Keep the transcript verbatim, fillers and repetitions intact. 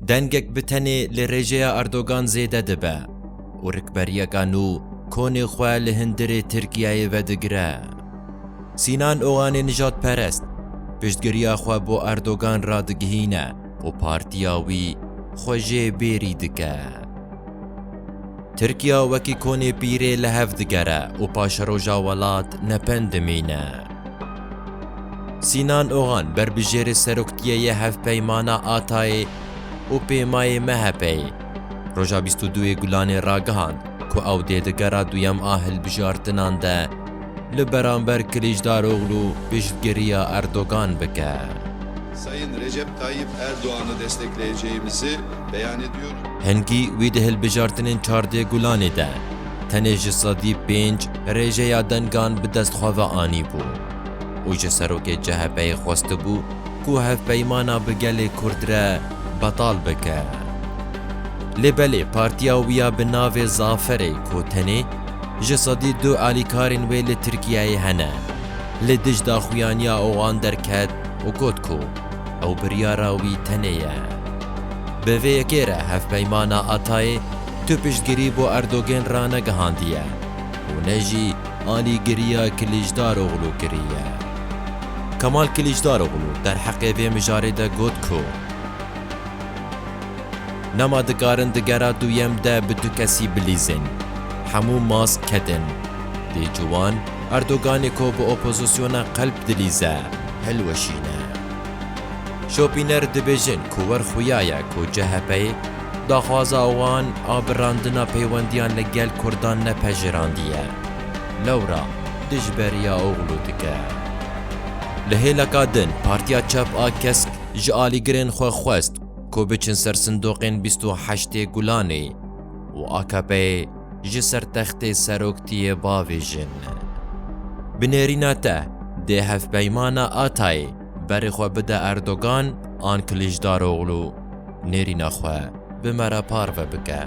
Dengek bi tenê li rêjeya Erdogan zêde dibe û rikberiyeka nû konê xwe li hundirê Tirkiyeyê vedigire. Sînan Oganê nijadperest piştgiriya xwe bo Erdogan radigihîne û partiya wî xwe jê bêrî dike. Tirkiya wekî konê pîrê li hev digere û paşeroja welat ne pend dimîne. Sînan Ogan berbijêrê seroktiyê yê Hevpeymana Atayê û pêmayê M H P'ê roja bîst û duyê Gulanê ragihand ku ew dê di gera duyem a hilbijartinan de li beramber Kilîcdaroglu piştgiriya Erdogan bike. Sayın Recep Tayyip Erdoğan'ı destekleyeceğimizi beyan ediyoruz. Hingî wî di hilbijartinên çardê Gulanê de tenê ji sedî pênc rêjeya dengan bi dest xwe ve anîbû û ji serokê C H P'yê xwestibû ku hevpeymana bi gelê Kurd re betal bike. Lê belê partiya wî ya bi navê Zaferê ku tenê ji sedî du alîkarên wê li Tirkiyeyê hene, li dij daxuyaniya Ogan derket û got ku ew biryara wî tenê ye. Bi vê yekê re hevpeymana Atayê tu piştgirî bo Erdogan ranegihandiye û ne jî alîgiriya Kilîcdaroglu kiriye. Kemal Kilîcdaroglu derheqê vê mijarê de got ku nema dikarin di gera duyem de bi du kesî bilîzin. Hemû mask ketin. Dê ciwan Erdoganê ku bi opozisyona qelb dilîze, hilweşîne. Şopîner dibêjin ku wer xuya ye ku C H P'yê daxwaza wan a birandina peywendiyan li gel Kurdan nepejêrandiye. Lewra dijberiya Oglu dike. Li hêleka din Partiya Çep a Kesk ji alîgirên xwe xwest ku biçin ser sindoqên bîst û heştê Gulanê û A K P'yê ji ser textê seroktiyê bavêjin. Bi nêrîna te dê hevpeymana Atayê berê xwe bide Erdogan an Kilîcdaroglu nêrîna xwe bi me re parve bike.